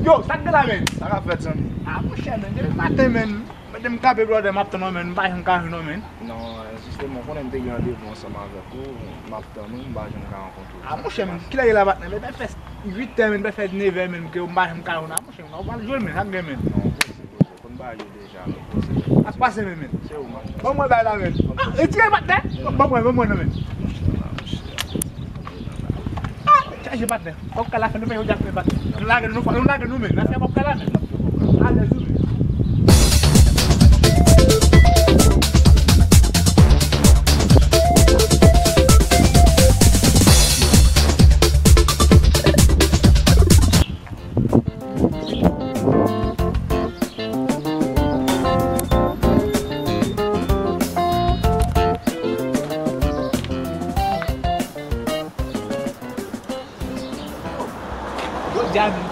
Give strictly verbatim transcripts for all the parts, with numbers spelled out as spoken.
Yo, sa k gen la, men? Sa k ap fèt, zanmi? Ah, monchè, men, depi maten, men. Mete m kanpe blòdè, m ap tann ou, men. M pa janm ka jwenn ou, men. Non, jisteman, ou konnen m te gen randevou ansanm avèk ou. M ap tann ou, m pa janm ka rankontre w. Ah, monchè, men, kilè ye la, patnè? Men, fè uit è, men, fè nevè, men, ke m pa janm ka jwenn ou. Ah, monchè, men, ou pral jwenn, men, sa k gen, men? Non, poze, poze. Konn bagay yo deja, men, poze. Sa k pase, men, men? Se ou, man. Ban mwen bay la, men. Ah, retire, patnè. Ban mwen, ban mwen, non, men. Ah, chaje, patnè. Fòk kay la fè nou fè yon djak, men, patnè. Nou lage nou, nou lage nou, men. N ap fè kòb kay la, men. Alèz wi, men. Jodi a menm,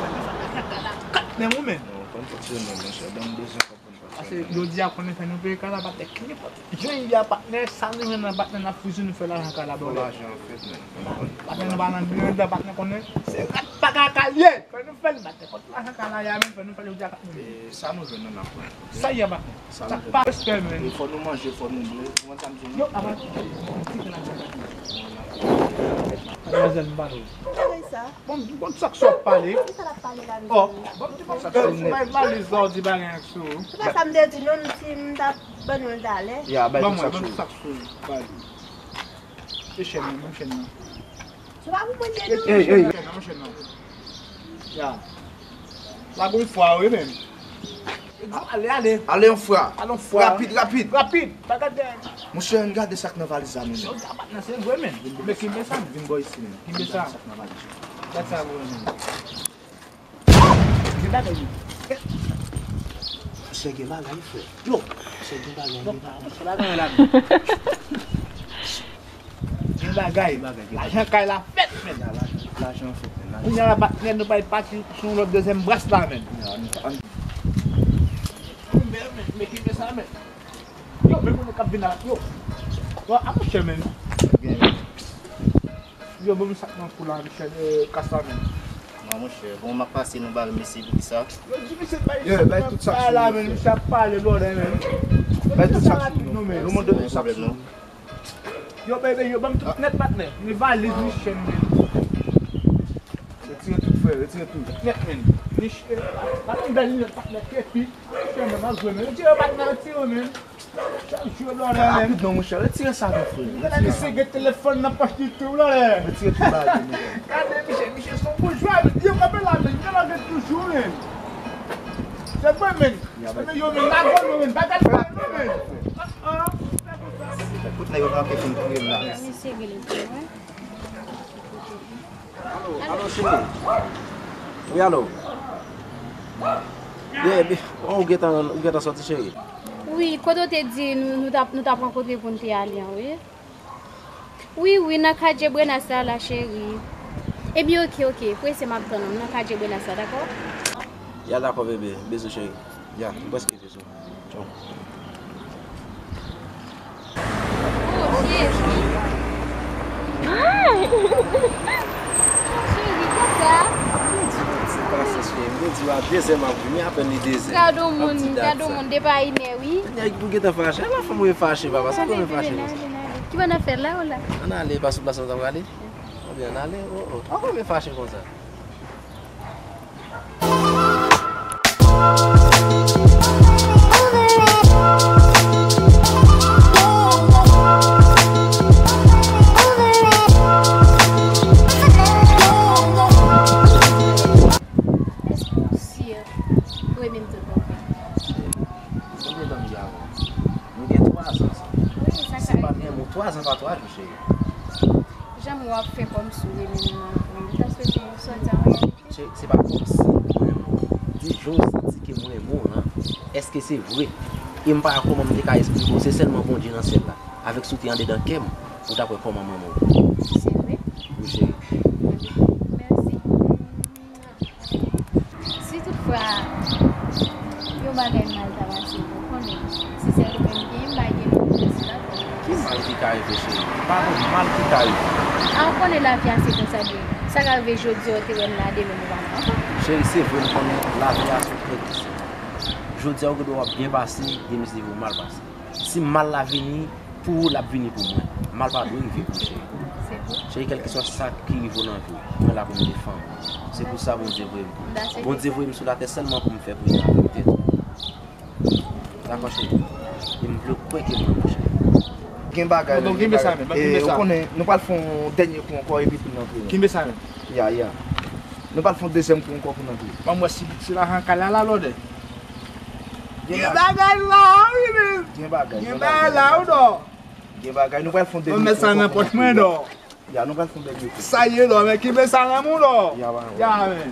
kat menm ou menm. Non, fò n fonksyone, monchè. Ban m bezwen kòb pou n fonksyone. Paske jodi a konnen fè nou peye kay la, patnè, ki nenpòt jan y a, patnè, sa nou jwenn nan, patnè, n ap fouti nou fè lajan kay la, brother. Fò lajan an fèt, men. Patnè, nou pa nan griyen dan, patnè, konnen se rat pa kaka l ye. Fè nou fè l, patnè. Kot lajan kay la ye a menm, fè nou fè l jodi a kat menm. E sa nou jwenn nan n ap pran. Sa y a, patnè. Sa k pa respè, men. E fò nou manje, fò nou bwè. Ou konn sa m di w? Yo, avan. Madmwazèl, m pale w. Ki bagay sa? Bon, bon, sa k sòt pale? Ki sa l ap pale la, mezanmi? Oh, bon, ti bon, sa k sòt, bay valiz la, w di bagay ak sou. Se pa sa m te di, non, si m t ap ban nou l talè. Ya, bay tout sa k sou. Ban mwen, ban tout sa k sou, bay. Se chèn nan, menm chèn nan. Se pa pou mwen te di. Ey, ey. Chèn nan, chèn nan. Ya. La gon fwa, wi, menm. Ale, ale. Ale yon fwa. Ale yon fwa. Rapid, rapid. Rapid. Pa gade. Monchè, ann gade sa k nan valiz la, menm. Yo, tabat nan se vre, menm. Men ki men sa, vin bò isi, menm. Ki men sa? Gade sa, vre, menm. Gen bagay, wi. Monchè, gen bagay, frè. Yo, monchè, gen bagay, gen bagay. Monchè, bagay la, menm. Gen bagay. Lajan kay la fèt, men. Lajan fèt, men. Kounye a la, patnè, nou bay pati sou yon lòt dezyèm bras la, men. Men, men, men ki men sa, men. Yo, men moun k ap vin la, yo. Yo, a monchè, men. Yo, ban m sa k nan kou la, monchè, e, kas la, men. Non, monchè, bon, m ap pase nou ba l, mesye, pou ki sa? Yo, di mesye bay sa k nan kou la, men, misye ap pale, brother, men. Bay tout sa k sou nou, men. Nou mande tout sa k sou nou. Yo, bebe, yo, ban m tout nèt, patnè. Ni valiz, ni chèn, men. Retire tout, frè, retire tout. Nèt, men. Ni ch-, e, patnè, bèl linèt, patnè, kepi. Chèn, men, m ap jwe, men. Retire, patnè, retire, men. Chak jou, brother, men. Rapid non, monchè, retire sa non, frè. Gade misye gen telefòn nan pòch li tou, brother. Retire tout bagay, men. Gade, misye, misye se yon boujwa, men. Yo, kanpe la, men. Gade la, men, toujou, men. Se mwen, men. Yo, men, lage nou, men. Bagay nou, men. Ah, ah. Tout nèg yo manke fin touye m la. Misye gen li, wi. Alo, alo, cheri. Wi, alo. Ye, bi-, oh, ou gentan, ou gentan sòti, cheri? Wi, kote w te di nou, nou t ap, nou t ap rankontre pou n te ale an, wi. Wi, wi, nan katye Brenas la, la, cheri. Ebyen, oke, oke. Prese, m ap tann ou. M nan katye Brenas la, dakò? Ya, dakò, bebe. Bizou, cheri. Ya, m prèske rive sou. Tchao. Oh, cheri. Cheri, kòman sa? M di w ti pasyans, cheri. M te di w a dezè m ap vini, apèn li dezè. Gade yon moun, gade yon moun, depi inè, wi. Nèg pou gentan fache. Ala fanm ou e fache, papa. Sa pou renmen fache konsa? Ki bò n ap fè la, ou la? Ann ale, pa sou plas la w t ap prale? Ebyen, ann ale, oh, oh. Ou renmen fache konsa? Èske w si ou renmen m tout bon vre? Konbyen tan m gen avè w? Nou gen twa zan ansanm. Wi, sa ka rive. Se pa menm ou, twa zan pa twa jou, cheri. Jan m wè w ap fè kòmsi w renmen m nan, m ta swete w sòti an reyalite. Se, se pa kòmsi m renmen w. Di jan w santi ke m renmen w lan, èske se vre? E m pa wè kòman m te ka esplike w, se sèlman Bondye nan syèl la, avèk si w te andedan kè m, ou t ap wè kòman m renmen w. Se vre? Wi, cheri. Mèsi. Si toutfwa yon bagay mal ta pase, ou konnen, se sèl ou menm ki gen, m pa gen lòt moun sou latè. Ki mal ki ka rive, cheri? Pa gen mal ki ka rive. A, ou konnen lavi a se konsa l ye. Sa ka rive jodi a, ou te wè m la, demen m pa nan ankò. Cheri, se vre, m konnen lavi a se trè difisil. Jodi a, ou gen dwa w ap byen pase, demen se vre ou mal pase. Si mal la vini pou ou, l ap vini pou mwen. Mal pa dwe rive pou ou, cheri. Cheri, kèlkeswa sa ki rive w nan vi w, mwen la pou m defann ou. Se pou sa Bondye voye m. Bondye voye m sou latè sèlman pou m fè priye avèk tèt ou. Dakò, cheri. E m vle w kwè ke mwen, monchè. Gen bagay. Bon, bon, kenbe sa menm, kenbe sa. Ou konnen, nou pral fè yon dènye kou ankò epi pou n antre. Kenbe sa menm. Ya, ya. Nou pral fè yon dezyèm kou ankò pou n antre. Ban m wè si, si lajan kay la la lòdè. Gen bagay la, wi, men. Gen bagay, gen bagay la, wi, non. Gen bagay, nou pral fè yon dènye kou ankò pou n antre. Mwen met sa nan pòch mwen, non. Ya, nou pral fè yon dènye kou. Sa ye, non, men kenbe sa nan men w, non. Ya, ba, ya, men.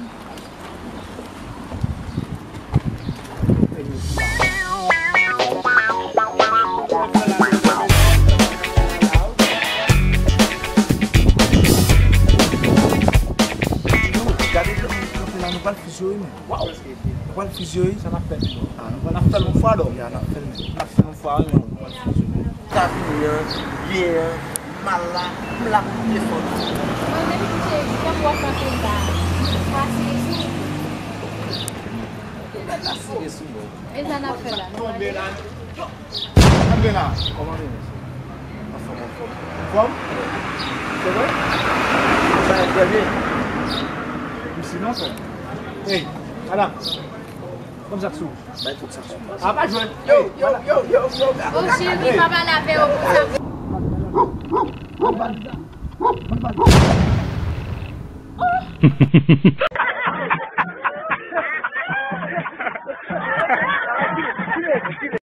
Gade, nou pral fizye, wi, men. Waw! Nou pral fizye, wi. Sa n ap fè l, non? Ah, nou pral fizye. N ap fè l yon fwa, non? Ya, n ap fè l, men. N ap fè l yon fwa, wi, men. Nou pral fizye. Sa vini an, byen an, mal la, m la pou m defann ou. Mwen menm, cheri, kè m wè kanpe la. Pase sou. Pase sou mwen. E sa n ap fè la? Nou pral defann. Ann vin la. Kòman nou ye? Anfòm, anfòm. Anfòm? Se vre? Sa trè byen. M sinon, frè. Ey, ala. Ban m sa k sou. Bay tout sa k sou. A pa jwe. Yo, yo, yo, yo, yo. O cheri, pa pale avè yo konsa.